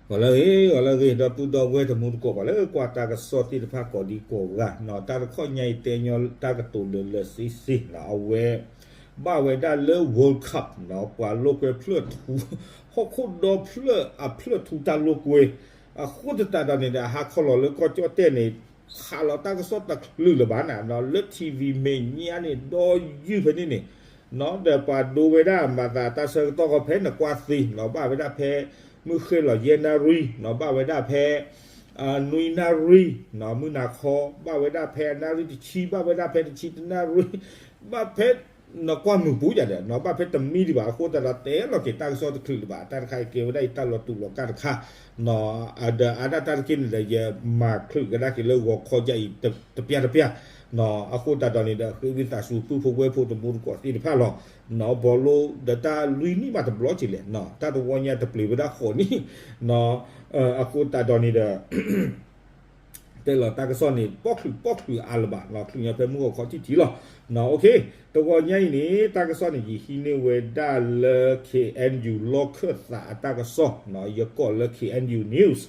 ဂီၤလၢအဂ့ၤ ဂီၤလၢအဂ့ၤ ဒီပုၢ်ဒီဝဲၢ်တံၤသကိး ပှၤလၢကွၢ်တၢ်ကစီၣ်သ့ၣ်တဖၣ်ကိးဒံကိးဂၤနီၤ, တၢ်တခီညါအံၤတဲညီတၢ်ကတိၤလၢာ်လၢာ်ဆ့ဆ့နီၤ, အဝဲ ဘၣ်ဝဲဒၣ်လၢ World Cup နီၤ, ပှၤလိာ်ကွဲဖျၢၣ်ထူ, ဟီၣ်ခိၣ်ဒီဖျၢၣ်အဖျၢၣ်ထူတၢ်လိာ်ကွဲ, အဃိသတးဒီးန့ၣ်ဒီး အဟးခီလီၤလၢကီၢ်ကၠီၣ်တဲၣ်န့ၣ် ဟးလီၤတၢ်ကစီၣ်တချုးလၢၤဘၣ်နီၤ, လၢ ထံၣ်ဝံၤ မဲာ်ညါန့ၣ် ဒီးယုၢ်ဖဲန့ၣ်န့ၣ် နီၤ, ဒီးပှၤဒိဝဲဒၣ်မၤသးတၢ်ဆၢကတီၢ်ဃီဖဲနကွၢ်သ့နီၤ, ဘၣ်ဝဲဒၣ်ဖဲ မုၢ်ဃ့ၢ်လီၤယဲၢ်နၣ်ရံၣ်နီၤ, ဘၣ်ဝဲဒၣ်ဖဲ နွံနၣ်ရံၣ်နီၤ, မုၢ်နၤခီ ဘၣ်ဝဲဒၣ်ဖဲအနၣ်ရံၣ်တဆံ, ဘၣ်ဝဲဒၣ်ဖဲတဆံတနၣ်ရံၣ်, ဘၣ်ဖဲ နကွၢ်မုာ်ပူၤယၤဒီးနီၤ, ဘၣ်ဖဲတမံၤဒံးဘၣ်အဃိသတးဒီး တဲလီၤက့ၤတၢ်ကစီၣ်တချုးလၢၤဘၣ်, တၢ်တခါအံၤကဲဝဲဒၣ်အံၤတၢ်လီၤတူာ်လီၤကာ်တခါနီၤ, ဒီးအါဒၣ်တၢ်တက့ၢ်န့ၣ်ဒီး ယမၤချုးကဒါက့ၤလၢဂီၤခီယါအံၤ တပျၢ်တပျၢ်နီၤ, အဃိသတးဒီးန့ၣ်ဒီး ဃ့ဝံသးစူၤပုၢ်ဖိဝဲၢ်ဖိတံၤသကိးသ့ၣ်တဖၣ်လီၤနီၤ, ဘီလိဒီးတၢ်လွံၢ်နံၣ်မးတဘျီက့ၤလဲၣ်နီၤ, တၢ်တဝီညါတပျ့ၤဝဲဒၣ်ဃိးနံၣ်နီၤ, အဃိသတးဒီးန့ၣ်ဒီး တဲလီၤတၢ်ကစီၣ်န့ၣ် ပီၣ်ချုးပီၣ်ချုးအါလၢၤဘၣ်နီၤ, ချုးညီဖဲမုၢ်ဂီၤခီထံထံလီၤနီၤ, တဝီညါအံၤန့ၣ် တၢ်ကစီၣ်န့ၣ် ယဟံးန့ၢ်ဝဲဒၣ်လၢ ခ့ၣ်အဲၣ်ယူၣ် လီၢ်ခၢၣ်သးအတၢ်ကစီၣ်နီၤ, ယကိးလၢ ခ့ၣ်အဲၣ်ယူၣ် news,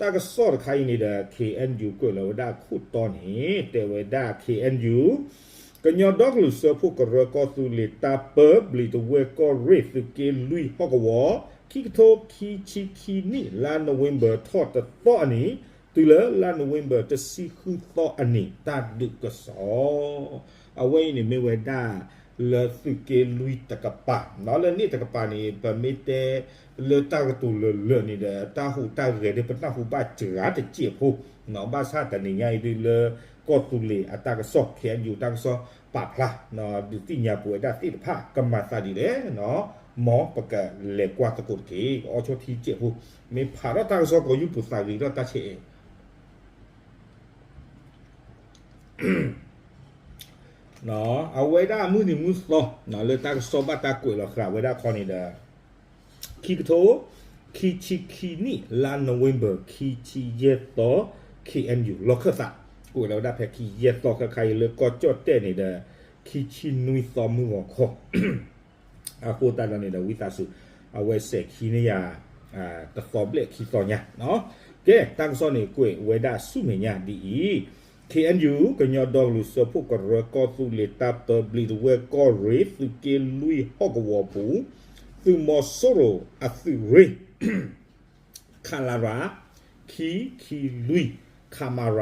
တၢ်ကစီၣ်တခါအံၤန့ၣ်ဒီး ခ့ၣ်အဲၣ်ယူၣ် ကွဲးလီၤဝဲဒၣ်ခိၣ်တီန့ၣ် တဲဝဲဒၣ် ခ့ၣ်အဲၣ်ယူၣ် ကညီဒီကလုာ်စၢဖှိၣ်ကရၢကီၢ်သူလ့ၤတၢ်ပၢ ဘျံးတဝဲၢ်ကီၢ်ရ့ၣ် သုးက့လွံၢ်ဟီၣ်ကဝီၤ, ခံကထိခံဆံခံနံၣ် လါနိၣ်ဝ့ဘၢၣ်ထီၣ်တသီအနံၤ တုၤလၢလါနိၣ်ဝ့ဘၢၣ်တဆံဃုသီအနံၤ တၢ်ဒုးကစီၣ်, အဝဲအံၤန့ၣ်မ့ၢ်ဝဲဒၣ် လၢသုးက့လွံၢ်တကပၤနီၤ, လၢန့ၣ်တကပၤန့ၣ် ပမ့ၢ်တဲ လၢတၢ်ကတိၤလၢာ်လၢာ်န့ၣ်ဒီး တၢ်ဟူးတၢ်ဂဲၤဒ်ပနၢ်ဟူဘၣ်စှၤတစဲးဖိနီၤ, ဘၣ်ဆၣ်တနံၤညါအံၤဒ်လၢ ကီၢ်သူလ့ၤအတၢ်ကစီၣ် ခ့ၣ်အဲၣ်ယူၣ် တၢ်ကစီၣ်ပာ်ဖျါ ဒုးသ့ၣ်ညါပဝဲဒၣ်သ့ၣ်တဖၣ် ကမၤသးဒ်လဲၣ်နီၤ, မ်ပကလဲၤကွၢ်သကိးတက့ၢ်, ကအိၣ်ဆိထံစဲးဖိ, မ့ၢ်ဖးထီၣ်တၢ်ကစီၣ်ကိးယူၢ်ပူၤသးဂ့ၤထီၣ်တၢ်ဆဲးအဲၣ် အဝဲဒၣ်မုၢ်နံၤမုၢ်သီ လၢတၢ်ကစီၣ်ဘၣ်တၢ်ကွဲးလီၤဃာ်ဝဲဒၣ်ခီန့ၣ်ဒီး ခံကထိ ခံဆံခံနံၣ် လါနိၣ်ဝ့ဘၢၣ် ခံဆံယဲၢ်သီ ခ့ၣ်အဲၣ်ယူၣ် လီၢ်ခၢၣ်သး ကွဲးလီၤဝဲဒၣ်ဖဲခံဆံယဲၢ်သီ ခဲခါအံၤလၢကီၢ်ကၠီၣ်တဲၣ်န့ၣ်ဒီး ခံဆံနွံသီမုၢ်ဂီၤခီ အဃိသတးဒီးန့ၣ်ဒီး ဝံသးစူၤ အဝဲစဲးခံန့ၢ်ယၤ တသီဘျဲၣ်ခံသီညါ, ကဲ တၢ်ကစီၣ်န့ၣ်ကွဲးဝဲဒၣ်ဆူမဲာ်ညါဒ်အံၤ, ခ့ၣ်အဲၣ်ယူၣ် ကညီဒီကလုာ်စၢဖှိၣ်ကရၢကီၢ်သူလ့ၤတၢ်ပၢ ဘျံးတဝဲၢ်ကီၢ်ရ့ၣ် သုးက့လွံၢ်ဟီၣ်ကဝီၤပူၤ သုးမီၤစိရိၤအသုးရ့ၣ် ခလရ ခံခံလွံၢ်, ခမရ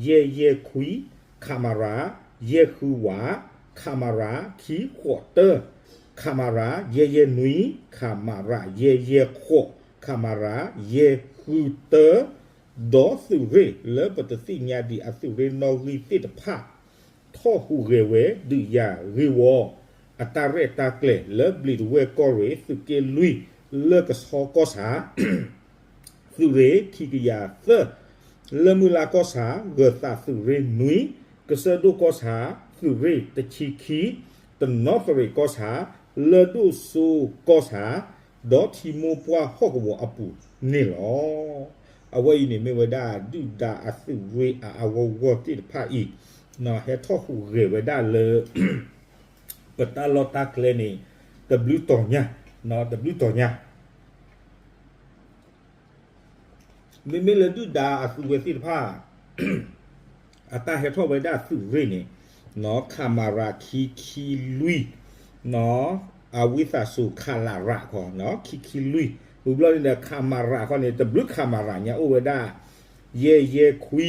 ယဲၢ်ယဲၢ်ခွံ, ခမရ ယဲၢ်ဃုဝး, ခမရ ခံဃိးတၢ, ခမရ ယဲၢ်ယဲၢ်နွံ, ခမရ ယဲၢ်ယဲၢ်ဃိး, ခမရ ယဲၢ်ဃုတၢ ဒီးသုးရ့ၣ်လၢပတသ့ၣ်ညါဒံးအသုးရ့ၣ်နီၣ်ဂံၢ်သ့ၣ်တဖၣ် ထီၣ်ဟူးဂဲၤဝဲဒုးယၤဂ့ၢ်ဝီ အတၢ်ရဲၣ်တၢ်ကျဲၤလၢဘျံးတဝဲၢ်ကီၢ်ရ့ၣ် သုးက့လွံၢ် လၢကဆီကီၢ်ဆၣ် သုးရ့ၣ်ခံကယၤသၢ, လၢမုၢ်လၢ်ကီၢ်ဆၣ် ဂၢၤသးသုးရ့ၣ်နွံ, ကစၢၢ်ဒိၣ်ကီၢ်ဆၣ် သုးရ့ၣ်တဆံခံ, တနီသရံၣ်ကီၢ်ဆၣ်, လၢၢ်ဒိၣ်စိကီၢ်ဆၣ်, ဒီးထံမိၢ်ပှၢ်ဟီၣ်ကဝီၤအပူၤန့ၣ်လီၤ. အဝဲအံၤန့ၣ်မ့ၢ်ဝဲဒၣ်ဒုၣ်ဒါအသုးရ့ၣ်အအါဂီၢ်ဂီၢ်သ့ၣ်တဖၣ်အံၤ ဟဲထီၣ်ဟူးဂဲၤဝဲဒၣ်လၢ ပတၢ်လီၢ်တၢ်ကျဲန့ၣ် တဘျုးတီၤညါ, တဘျုးတီၤညါ မ့မ့ၢ်လၢဒုၣ်ဒါအသုးဝဲသ့ၣ်တဖၣ် အတၢ်ဟဲထီၣ်ဝဲဒၣ်သုးရ့ၣ်န့ၣ် ခမရ ခံခံလွံၢ်, အဝံသးစူၤ ခလရ ခီ ခံခံလွံၢ်, ဝံၤဘျီန့ၣ်ဒီး ခမရ ခီန့ၣ် တဘျုး ခမရ ညါအိၣ်ဝဲဒၣ် ယဲၢ်ယဲၢ်ခွံ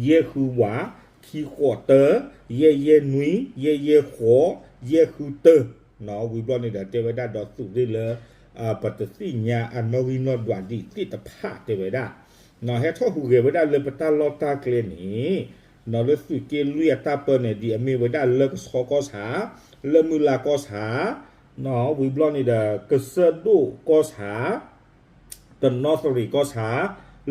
ယဲၢ်ဃုဝး, ခံဃိးတၢ, ယဲၢ်ယဲၢ်နွံ, ယဲၢ်ယဲၢ်ဃိး, ယဲၢ်ဃုတၢ, ဝံၤဘျီန့ၣ်ဒီး တဲဝဲဒၣ်ဒီးသုးရ့ၣ်လၢ ပတသ့ၣ်ညါအနီၣ်ဂံၢ်နီၣ်ဒွးဒံးသ့ၣ်တဖၣ်တဲဝဲဒၣ် ဟဲထီၣ်ဟူးဂဲၤဝဲဒၣ်လၢပတၢ်လီၢ်တၢ်ကျဲန့ၣ် လၢသုးက့လွံၢ်အတၢ်ပၢန့ၣ် ဒ်အမ့ၢ်ဝဲဒၣ်လၢကဆီကီၢ်ဆၣ်, လၢမုၢ်လၢ်ကီၢ်ဆၣ်, ဝံၤဘျီန့ၣ်ဒီး ကစၢၢ်ဒိၣ်ကီၢ်ဆၣ် တနီသရံၣ်ကီၢ်ဆၣ်,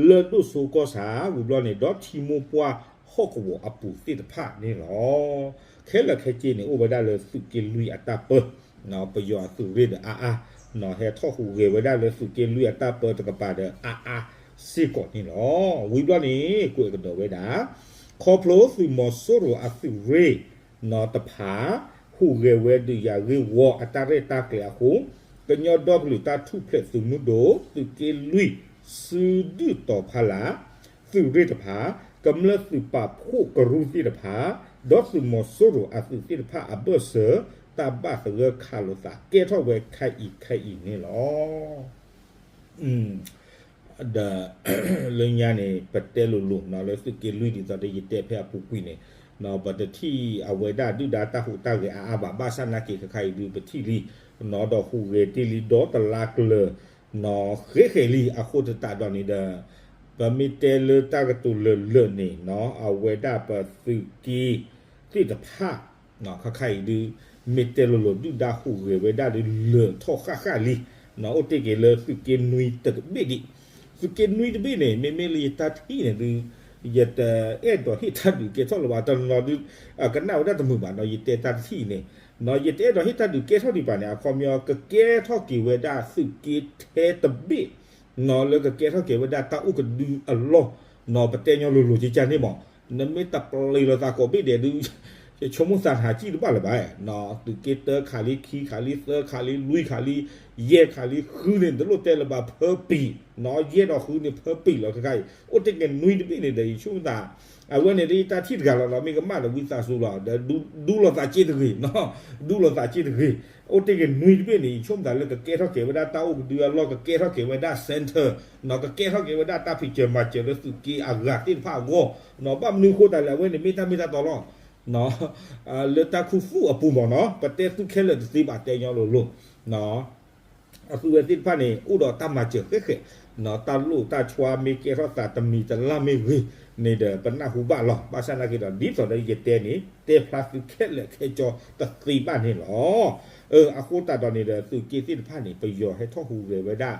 လၢၢ်ဒိၣ်စိကီၢ်ဆၣ်, ဝံၤဘျီန့ၣ် ဒီးထံမိၢ်ပှၢ်ဟီၣ်ကဝီၤအပူၤသ့ၣ်တဖၣ်န့ၣ်လီၤ. ခဲလၢာ်ခဲဆ့န့ၣ် အိၣ်ဝဲဒၣ်လၢသုးက့လွံၢ်အတၢ်ပၢ, ပယီၤအသုးရ့ၣ်ဒီးအါအါ, ဟဲထီၣ်ဟူးဂဲၤဝဲဒၣ်လၢသုးက့လွံၢ်အတၢ်ပၢတကပၤဒီးအါအါစ့ၢ်ကီးန့ၣ်လီၤ. ဝံၤဘျီန့ၣ် ကွဲးကဒီးဝဲဒၣ် ခီဖျိသုးမီၤစိရိၤအသုးရ့ၣ် တဖၣ် ဟူးဂဲၤဝဲဒုးယၤဂ့ၢ်ဝီအတၢ်ရဲၣ်တၢ်ကျဲၤအဃိ, ကညီဒီကလုာ်တၢ်ထူၣ်ဖျဲးသုးမုၢ်ဒိၣ် သုးက့လွံၢ် စုဒုၣ်တီၤဖီလာ် သုးရ့ၣ်တဖၣ် ကမျၢၢ်သုးပာ်ဖှိၣ်ကရူၢ်သ့ၣ်တဖၣ် ဒီးသုးမီၤစိရိၤအသုးသ့ၣ်တဖၣ်အဘၢၣ်စၢၤ တၢ်ဘၣ်သဂၢၢ်ခးလိာ်သး ကဲထီၣ်ဝဲခဲအံၤခဲအံၤန့ၣ်လီၤ. ဒီး လၢညါန့ၣ် ပတဲလိၤလိၤနီၤ လၢသုးက့လွံၢ်ဒ်သိးဒီးယတဲဖဲအပူၤကွံာ်န့ၣ် ပတထံၣ်အဝဲဒၣ်ဒုၣ်ဒါတၢ်ဟူးတၢ်ဂဲၤအါအါဘၣ် ဘၣ်ဆၣ်နာ်က့ၤခဲခါအံၤဒုး ပထံၣ်လံနီၤ ဒီးဟူးဂဲၤတ့ၢ်လံ ဒီတလါကျၢၤနီၤ ဃဲဃဲလံ အဃိသတးဒီးန့ၣ်ဒီး ပမ့ၢ်တဲလၢတၢ်ကတိၤလၢာ်လၢာ်န့ၣ်နီၤ အဝဲဒၣ်ပသုးက့သ့ၣ်တဖၣ် ခါခါအံၤဒုး မ့ၢ်တဲလိၤလိၤ ဒုၣ်ဒါဟူးဂဲၤဝဲဒၣ်ဒုး လၢာ်ထီၣ်ဃၣ်ဃၣ်လံနီၤ အိၣ်တ့ၢ်က့ၤလၢသုးက့နွံတကဘ့ၣ်ဒံး သုးက့နွံတဘ့ၣ်န့ၣ် မ့မ့ၢ်လၢယတၢ်ထံၣ်န့ၣ်ဒုး ယတအဲၣ်ဒိးဟ့ၣ်တၢ်ဒုးကဲထီၣ်လၢၤဘၣ် တနီၤဒုး ကနၣ်ဝဲဒၣ်တမုာ်ဘၣ်နီၤ ယတဲတၢ်တထံၣ်အံၤန့ၣ်နီၤ ယတအဲၣ်ဒိးဟ့ၣ်တၢ်ဒုးကဲထီၣ်ဒံးဘၣ်န့ၣ် အခီပညီ ကကဲထီၣ်က့ၤဝဲဒၣ်သုးက့ထဲတဘ့ၣ်နီၤ လၢကကဲထီၣ်က့ၤဝဲဒၣ်တၢ်အိၣ်ကဒုအလီၢ်နီၤ ပတဲညီလိၤလိၤကကန့ၣ်မး နမ့ၢ်တပျံၤလိာ်သးကိးဘ့ၣ်ဒဲးဒုး ယဆိကမိၣ်သးနဟးစံၣ်တဘၣ်လၢၤဘၣ်နီၤ သုးက့တၢခးလံ ခံခးလံ သၢခးလံ လွံၢ်ခးလံ ယဲၢ်ခးလံ ဃုန့ၣ် တလိၣ်တဲလၢၤဘၣ် ဖၢပံၤနီၤ ယဲၢ်ဒီးဃုန့ၣ် ဖၢပံၤလီၤခဲခါအံၤ အိၣ်တ့ၢ်က့ၤနွံတဘ့ၣ်န့ၣ်ဒီး ယဆိကမိၣ်သး အဝဲန့ၣ်ဒ်ယတၢ်ထံၣ်တဂၤလီၤနီၤ မ့ၢ်ကမၣ်ဒီးဝံသးစူၤလီၤ ဒီးဒူလီၤသးစ့ၢ်တဂ့ၤနီၤ ဒူလီၤသးစ့ၢ်တဂ့ၤ အိၣ်တ့ၢ်က့ၤနွံတဘ့ၣ်န့ၣ် ယဆိကမိၣ်သးလၢကကဲထီၣ်က့ၤဝဲဒၣ်တၢ်အိၣ်ကဒုအလီၢ် ကကဲထီၣ်က့ၤဝဲဒၣ် center နီၤ ကကဲထီၣ်က့ၤဝဲဒၣ်တၢ်ဖံးစၢၤမၤစၢၤလၢသုးက့အဂၤသ့ၣ်တဖၣ်အဂီၢ်နီၤ ဘၣ်မနုၤအဃိသတးလဲၣ် အဝဲန့ၣ်မ့ၢ်တၢ်မ့ၢ်တၢ်တီလီၤ လၢတၢ်ခူသူၣ်အပူၤမးနီၤ ပတဲသုခဲလၢာ်တသ့ဘၣ် တဲညီလိၤလိၤ အသုဝဲသ့ၣ်တဖၣ်န့ၣ် အိၣ်ဒီးတၢ်မၤစၢၤဃဲဃဲ တၢ်လိၣ်တၢ်ဆှါမ့ၢ်ကဲထီၣ်သးတမံၤတလၢ်မ့ၢ်ဂ့ၤန့ၣ်ဒီး ပနၢ်ဟူဘၣ်လီၤ ဘၣ်ဆၣ်နာ်က့ၤဒီး ဒ်သိးဒီးယတဲန့ၣ် တဲဖျါသုခဲလၢာ်ခဲဆ့တသ့ဘၣ်န့ၣ်လီၤ အဃိသတးဒီးန့ၣ်ဒီး သုးက့သ့ၣ်တဖၣ်န့ၣ် ပယီၤဟဲထီၣ်ဟူးဂဲၤဝဲဒၣ်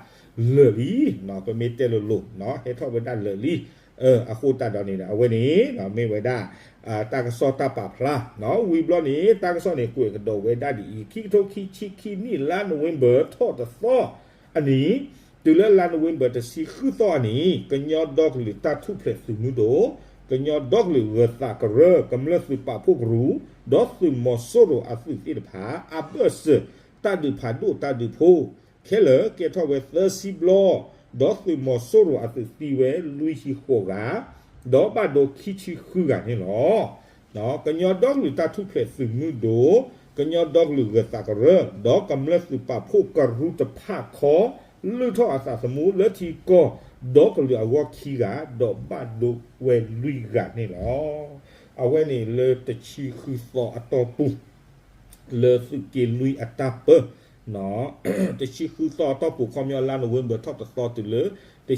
လၢာ်လံ ပမ့ၢ်တဲလိၤလိၤ ဟဲထီၣ်ဝဲဒၣ်လၢာ်လံ အဃိသတးဒီးန့ၣ်ဒီး အဝဲန့ၣ် မ့ၢ်ဝဲဒၣ် တၢ်ကစီၣ်တၢ်ပာ်ဖျါ ဝံၤဘျီန့ၣ် တၢ်ကစီၣ်န့ၣ် ကွဲးကဒီးဝဲဒၣ်ဒ်အံၤ ခံကထိခံဆံခံနံၣ် လါနိၣ်ဝ့ဘၢၣ်ထီၣ်တသီအနံၤ တုၤလၢလါနိၣ်ဝ့ဘၢၣ်တဆံဃုသီအနံၤ ကညီဒီကလုာ်တၢ်ထူၣ်ဖျဲးသုးမုၢ်ဒိၣ် ကညီဒီကလုာ်ဂၢၤသးကရၢ ကမျၢၢ်သုးပာ်ဖှိၣ်ကရူၢ် ဒီးသုးမီၤစိရိၤအသုးသ့ၣ်တဖၣ် အဘၢၣ်စၢၤတၢ်ဒုးဖးဒိၣ်တၢ်ဒုးဖိ ခဲလၢာ်ကဲထီၣ်ဝဲသၢဆံဘျီ ဒီးသုးမီၤစိရိၤအသုးသံဝဲလွံၢ်ဆံဃိးဂၤ ဒီးဘၣ်ဒိခံဆံဃုဂၤန့ၣ်လီၤ. ကညီဒီကလုာ်တၢ်ထူၣ်ဖျဲးသုးမုၢ်ဒိၣ်, ကညီဒီကလုာ်ဂၢၤသးကရၢ ဒီးကမျၢၢ်သုးပာ်ဖှိၣ်ကရူၢ်တဖၣ်ခီ လုၢ်ထီၣ်အသးသမူလၢထံကီၢ် ဒီကလုာ်အဂီၢ်ခံဂၤ ဒီးဘၣ်ဒိဝဲလွံၢ်ဂၤန့ၣ်လီၤ. အဝဲန့ၣ်လၢတဆံဃုသီအတီၢ်ပူၤ လၢသုးက့လွံၢ်အတၢ်ပၢ တဆံဃုသီအတီၢ်ပူၤ ခီပညီလါနိၣ်ဝ့ဘၢၣ်ထီၣ်တသီ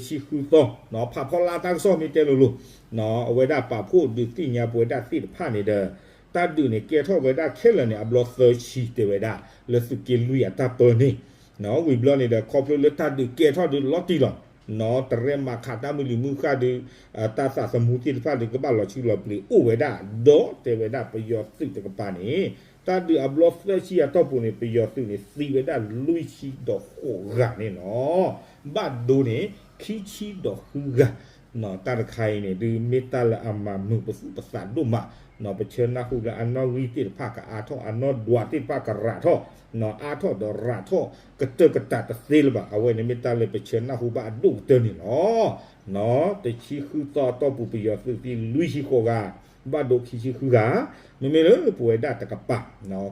တုၤလၢ တဆံဃုသီ ဖးဖီလာ်တၢ်ကစီၣ်မ့ၢ်တဲလိၤလိၤ အဝဲဒၣ်ပာ်ဖှိၣ်ဒုးသ့ၣ်ညါပဝဲဒၣ်သ့ၣ်တဖၣ်န့ၣ်ဒီး တၢ်ဒုးန့ၣ်ကဲထီၣ်ဝဲဒၣ်ခဲလၢာ်န့ၣ် အဘျီသၢဆံတဲဝဲဒၣ် လၢသုးက့လွံၢ်အတၢ်ပၢန့ၣ် ဝံၤဘျီန့ၣ်ဒီး ခီဖျိလၢတၢ်ဒုးကဲထီၣ်ဒုးလီၤတံၢ်လီၤ တရဲမၤခးတၢ်မုၢ်လံၤမုၢ်ဃၢ်ဒုး တၢ်သးသမူသ့ၣ်တဖၣ်ဒုးကဘၣ်လီၤဆံလီၤပျံၤအိၣ်ဝဲဒၣ် ဒီးတဲဝဲဒၣ်ပယီၤသုးတကပၤန့ၣ် တၢ်ဒုးအဘျီသၢဆံအတီၢ်ပူၤန့ၣ် ပယီၤသုးန့ၣ် သံဝဲဒၣ်လွံၢ်ဆံဒီးဃိးဂၤန့ၣ်လီၤ. ဘၣ်ဒိန့ၣ် ခံဆံဒီးဃုဂၤ တၢ်တခါအံၤန့ၣ် ဒုးမ့ၢ်တၢ်လၢအမၤမုာ်ပသူၣ်ပသးဒိၣ်မး ပဆၢနၢ်ဟူလၢအနီၣ်ဂံၢ်သ့ၣ်တဖၣ်ကအါထီၣ် အနီၣ်ဒွးသ့ၣ်တဖၣ်ကရးထီၣ် အါထီၣ်ဒီးရးထီၣ်ကတၢၢ်ကတၢၢ်တသ့လၢၤဘၣ် အဝဲန့ၣ်မ့ၢ်တၢ်လၢပဆၢနၢ်ဟူဘၣ်အဒိၣ်ကတၢၢ်န့ၣ်လီၤ. တဆံဃုသီအတီၢ်ပူၤ ပယီၤသုးသံလွံၢ်ဆံဃိးဂၤ ဘၣ်ဒိခံဆံဃုဂၤ မ့မ့ၢ်လၢပဝဲဒၣ်တကပၤ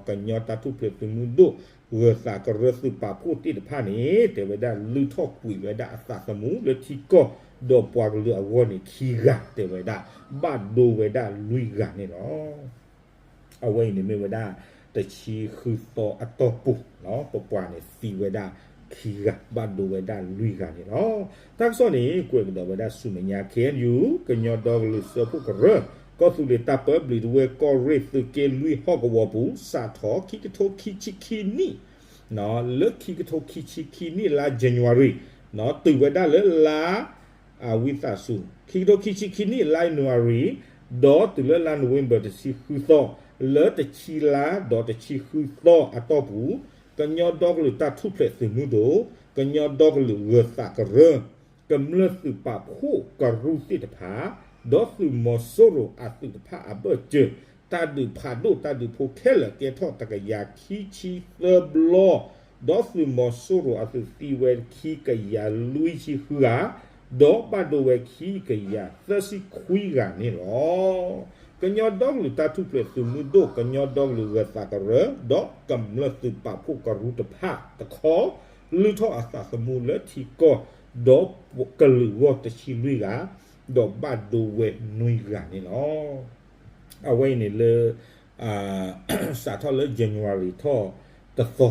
ကညီတၢ်ထူၣ်ဖျဲးသုးမုၢ်ဒိၣ် ဂၢၤသးကရၢသုးပာ်ဖှိၣ်သ့ၣ်တဖၣ်န့ၣ် တဲဝဲဒၣ်လုၢ်ထီၣ်ကွံာ်ဝဲဒၣ်အသးသမူလၢထံကီၢ် ဒီးပှၤကလုာ်အဂီၢ်န့ၣ်ခံဂၤ တဲဝဲဒၣ် ဘၣ်ဒိဝဲဒၣ်လွံၢ်ဂၤန့ၣ်လီၤ. အဝဲအံၤန့ၣ်မ့ၢ်ဝဲဒၣ် တဆံဃုသီအတီၢ်ပူၤ ပပှၤန့ၣ်သံဝဲဒၣ်ခံဂၤ ဘၣ်ဒိဝဲဒၣ်လွံၢ်ဂၤန့ၣ်လီၤ. တၢ်ကစီၣ်န့ၣ် ကွဲးကဒီးဝဲဒၣ်ဆူမဲာ်ညါ ခ့ၣ်အဲၣ်ယူၣ် ကညီဒီကလုာ်စၢဖှိၣ်ကရၢ ကီၢ်သူလ့ၤတၢ်ပၢဘျံးတဝဲၢ်ကီၢ်ရ့ၣ်သုးက့လွံၢ်ဟီၣ်ကဝီၤပူၤ စးထီၣ်ခံကထိခံဆံခံနံၣ် လၢခံကထိခံဆံခံနံၣ်လါ January တုၤဝဲဒၣ်လၢလါ ဝံသးစူၤ ခံကထိခံဆံခံနံၣ်လါ January ဒီးတုၤလၢလါ November တဆံဃုသီ လၢတဆံလါဒီးတဆံဃုသီအတီၢ်ပူၤ ကညီဒီကလုာ်တၢ်ထူၣ်ဖျဲးသုးမုၢ်ဒိၣ် ကညီဒီကလုာ်ဂၢၤသးကရၢ ကမျၢၢ်သုးပာ်ဖှိၣ်ကရူၢ်သ့ၣ်တဖၣ် ဒီးသုးမီၤစိရိၤအသုးတဖၣ်အဘၢၣ်စၢၤ တၢ်ဒုးဖးဒိၣ်တၢ်ဒုးဖိခဲလၢာ်ကဲထီၣ်တကယၤခံဆံသၢဘျီ ဒီးသုးမီၤစိရိၤအသုးသံဝဲခံကယၤလွံၢ်ဆံဃုဂၤ, ဒီးဘၣ်ဒိဝဲခံကယၤသၢဆံခွံဂၤန့ၣ်လီၤ. ကညီဒီကလုာ်တၢ်ထူၣ်ဖျဲးသုးမုၢ်ဒိၣ် ကညီဒီကလုာ်ဂၢၤသးကရၢ ဒီးကမျၢၢ်သုးပာ်ဖှိၣ်ကရူၢ်တဖၣ်တခီ လုၢ်ထီၣ်အသးသမူလၢထံကီၢ် ဒီးကလုာ်ဂီၢ်တဆံလွံၢ်ဂၤ, ဒီးဘၣ်ဒိဝဲနွံဂၤန့ၣ်လီၤ. အဝဲအံၤန့ၣ်လၢ စးထီၣ်လၢ January ထီၣ်တသီ,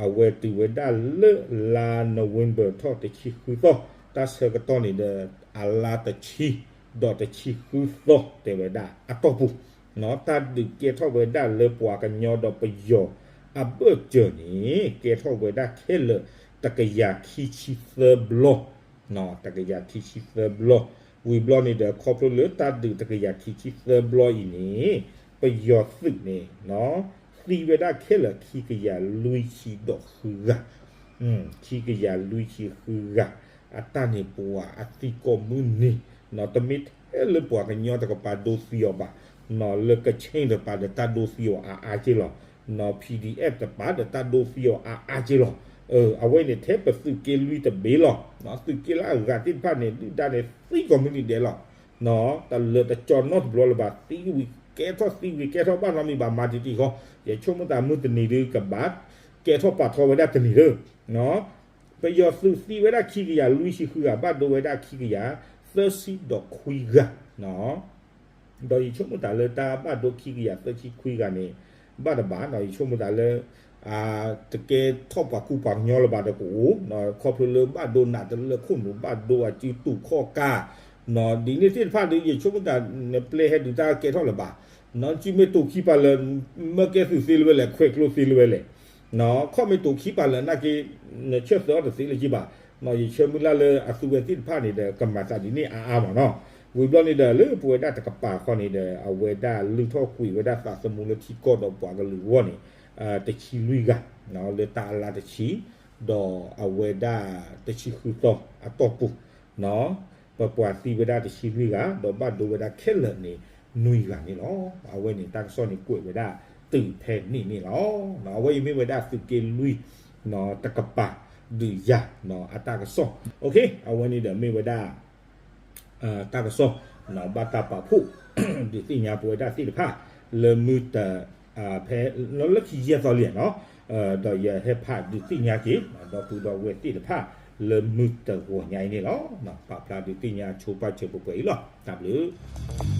အဝဲတုၤဝဲဒၣ်လၢလါ November ထီၣ်တဆံဃုသီ, တၢ်ဆၢကတီၢ်န့ၣ်ဒီး အလါတဆံ ဒီးတဆံဃုသီတဲဝဲဒၣ်အတီၢ်ပူၤ, တၢ်ဒုးကဲထီၣ်ဝဲဒၣ်လၢပှၤကညီဒီးပယီၤအဘၢၣ်စၢၤန့ၣ် ကဲထီၣ်ဝဲဒၣ်ခဲလၢာ်တကယၤခံဆံသၢဘျီ တကယၤခံဆံသၢဘျီ, ဝံၤဘျီန့ၣ်ဒီး ခီဖျိလၢတၢ်ဒုးတကယၤခံဆံသၢဘျီအံၤန့ၣ် ပယီၤသုးန့ၣ် သံဝဲဒၣ်ခဲလၢာ်ခံကယၤလွံၢ်ဆံဒီးဃုဂၤ, ခံကယၤလွံၢ်ဆံဃုဂၤ, အတၢ်န့ၣ်ပှၤအသံကိးမုၢ်နံၤ, တမ့ၢ်ထဲလၢပှၤကညီတကပၤဒိသံအီၤဘၣ်, လၢကခ့ၣ်တကပၤဒီးတၢ်ဒိသံအီၤအါအါက့လီၤ, PDF တကပၤဒီးတၢ်ဒိသံအီၤအါအါက့လီၤ. အဝဲန့ၣ်ထဲပသုးက့လွံၢ်တဘ့ၣ်လီၤ. သုးက့လၢအဂၤသ့ၣ်တဖၣ်န့ၣ် ဒုၣ်ဒါန့ၣ်သံကိးမုၢ်နံၤဒဲးလီၤ. တလၢာ်တကၠီနီတဘျီလၢၤဘၣ်, သံဝံၤကဲထီၣ်သံဝံၤကဲထီၣ်ဘၣ်နီတမံၤဘၣ် မၤတံၤတံၤဃီ, ယဆိကမိၣ်သးမုၢ်တနံၤဒုးကဘၣ် ကဲထီၣ်ပာ်ထီၣ်ဝဲဒၣ်တနံၤလၢ ပယီၤသုးသံဝဲဒၣ်ခံကယၤလွံၢ်ဆံဃုဂၤ ဘၣ်ဒိဝဲဒၣ်ခံကယၤသၢဆံဒီးခွံဂၤ, ဒီးယဆိကမိၣ်သးလၢတၢ်ဘၣ်ဒိခံကယၤသၢဆံခွံဂၤန့ၣ် ဘၣ်တဘၣ်နီၤ, ယဆိကမိၣ်သးလၢ တကဲထီၣ်ပှၤကူပှၤကညီလၢၤဘၣ်ဒီးကအိၣ်, ခီဖျိလၢဘၣ်ဒိနးတလၢခိၣ်နူာ် ဘၣ်ဒိအစုတူာ်ခီၣ်ကၢ်, ဒ်န့ၣ်သ့ၣ်တဖၣ်ဒီး ယဆိကမိၣ်သးနပျဲဟဲဒုးတၢ်ကဲထီၣ်လၢၤဘၣ်, နစုမ့ၢ်တိာ်ခံပာ်လၢ မၢကဲသုးသ့လၢၤဝဲလဲၣ် ခွဲးကျိသ့လၢၤဝဲလဲၣ်, ခီၣ်မ့ၢ်တိာ်ခံပာ်လၢၤနာ်က့ နဆၢၣ်သၢအီၤတသ့လၢၤက့ဘၣ်, ယဆၢမုၢ်လၢ်လၢအသုဝဲသ့ၣ်တဖၣ်န့ၣ်ဒီး ကမၤသးဒ်န့ၣ်အါအါမးနီၤ, ဝံၤဘျီန့ၣ်ဒီး လၢပဝဲဒၣ်တကပၤဃီန့ၣ်ဒီး အဝဲဒၣ်လုၢ်ထီၣ်ကွံာ်ဝဲဒၣ်သးသမူလၢထံကီၢ်ဒီးပှၤကလုာ်အဂီၢ်န့ၣ် တဆံလွံၢ်ဂၤ, လၢတၢ်အလါတဆံ, ဒီးအဝဲဒၣ်တဆံဃုသီအတီၢ်ပူၤ ပပှၤသံဝဲဒၣ်တဆံလွံၢ်ဂၤ ဒီးဘၣ်ဒိဝဲဒၣ်ခဲလၢာ်န့ၣ် နွံဂၤန့ၣ်လီၤ. အဝဲန့ၣ်တၢ်ကစီၣ်န့ၣ်ကွဲးဝဲဒၣ်တုၤဖဲန့ၣ်န့ၣ်လီၤ. အဝဲအံၤမ့ၢ်ဝဲဒၣ်သုးက့လွံၢ် တကပၤဒုးယၤအတၢ်ကစီၣ်, အဝဲန့ၣ်ဒီးမ့ၢ်ဝဲဒၣ် တၢ်ကစီၣ် ဘၣ်တၢ်ပာ်ဖှိၣ် ဒုးသ့ၣ်ညါပဝဲဒၣ်သ့ၣ်တဖၣ် လၢမုၢ်တ ဖဲလၢခံယဲၢ်သီလံနီၤ, ဒီးယဟဲဖးဒုးသ့ၣ်ညါက့ၤ ဒီပုၢ်ဒီဝဲၢ်သ့ၣ်တဖၣ် လၢမုၢ်တဂီၤညါအံၤန့ၣ်လီၤ. ပာ်ဖျါဒုးသ့ၣ်ညါဆိပာ်စၢၤပှဲၤပှဲၤအံၤလီၤ. တၢ်ဘျုး